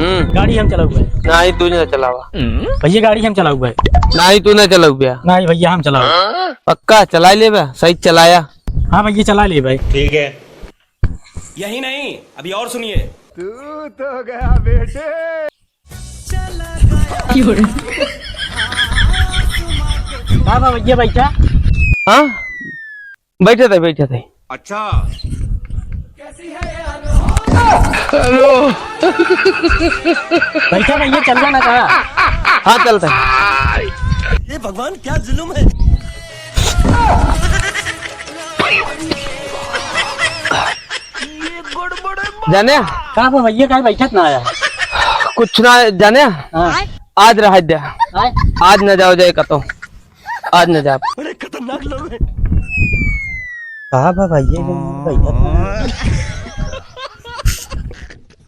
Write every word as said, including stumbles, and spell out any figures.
हम्म। गाड़ी हम चलाउबे। नाही, तू ना चलावा। भैया, गाड़ी हम चलाउबे। नाही, तू ना चलाउबे। नाही भैया, हम चलाउबे। पक्का चलाइ लेबे, सही चलाया। हाँ भैया, चलाइ लेबे। ठीक है। यही नहीं, अभी और सुनिए। तू तो गया बेटे। का बा भैया, बैठा। हाँ, बैठे थे, बैठे थे। अच्छा। हेलो। बैठा भैया, चलबा ना कहा? हाँ, चलते हैं। ये भगवान, क्या जुल्म है। जाने? का बा भैया, काहे बैठत ना आया? कुछ ना जाने? हाँ। आज रहा दे। आय? आज ना जाओ जाए कतो। आज ना जाओ। बड़े खतरनाक लोग हैं। का बा भैया, बैठत ना आया?